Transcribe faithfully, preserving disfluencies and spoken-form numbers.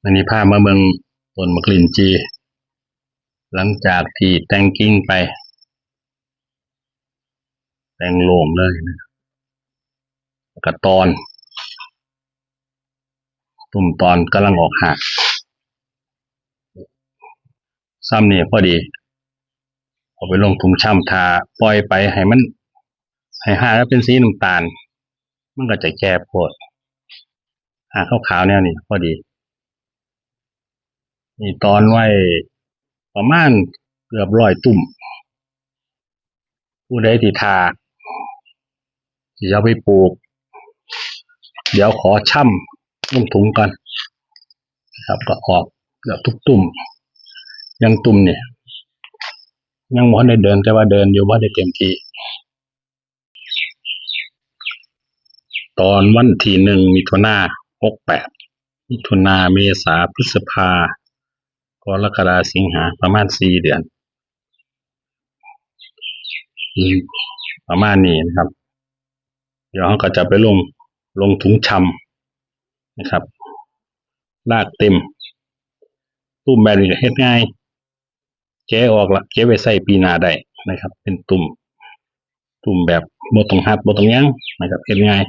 อันนี้พามาเบิ่งต้นบักลิ้นจี่ หลังจากที่แต่งกิ่งไป แต่งโล่งเลยนะ แล้วก็ตอน ตุ่มตอนกำลังออกหาก ซ้ำนี่พอดี เอาไปลงถุงชำ ถ้าปล่อยไปให้มัน ให้หากมันเป็นสีน้ำตาล มันก็จะแก่โพด หากขาวๆแนวนี้พอดี นี่ตอนไว้ประมาณเกือบร้อยตุ่ม ผู้ใดที่ถ้าสิเอาไปปลูก เดี๋ยวขอชำลงถุงก่อนนะครับ ก็ออกเกือบทุกตุ่ม ยังตุ่มเนี่ย ยังบ่ทันได้เดิน แต่ว่าเดินอยู่ บ่ได้เต็มที่ ตอนวันที่หนึ่งมิถุนา หกแปด มิถุนา เมษา พฤษภา กรกฎา สิงหา ประมาณสี่เดือน อืม ประมาณนี้นะครับ เดี๋ยวเราก็จะไปลง ลงถุงชำนะครับ รากเต็ม ตุ่มแบบนี้ก็เฮ็ดง่าย แกะออกละ เก็บไว้ใส่ปีหน้าได้นะครับ เป็นตุ่ม ตุ่มแบบบ่ต้องหัด บ่ต้องหยังนะครับ เฮ็ดง่าย